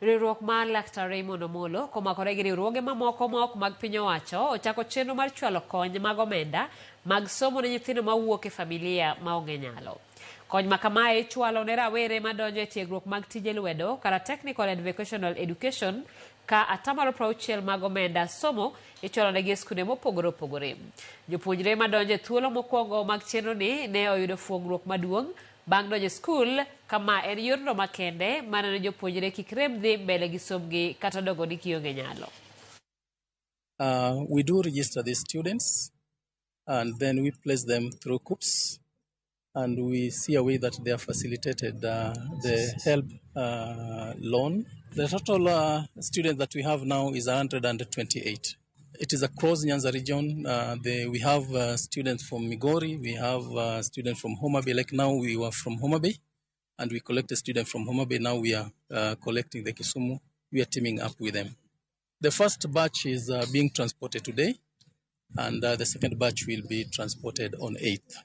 Riwruok mar Laktar Raymond Omolo komakore gi riwruoge mamoko ma ok mag piny owacho ochako chenro mar chwalo kony mag omenda mag somo ne nyithindo mawuok e familia maonge nyalo. Kony ma kamae ichwalo ne rawere madonjo e tiegruok mag tije lwedo kata Technical and Vocational Education ka atamalo 60 mag omenda somo ichwalo negi e skunde mopogore opogore. Jopuonjre madonjo e thuolo mokwongo mag chenro ni ne oyudo fuong'ruok maduong' bang' donjo e skul kama en yorno makende maneno jopuonjre kik rem dhi mbele gi sombgi kata dongo ni gionge nyalo. We do register the students and then we place them through KUCCPS, and we see a way that they are facilitated the HELB loan. The total students that we have now is 128. It is across Nyanza region. We have students from Migori, we have students from Homa Bay. Like now we were from Homa Bay and we collect a student from Homa Bay. Now we are collecting the Kisumu. We are teaming up with them. The first batch is being transported today, and the second batch will be transported on 8th.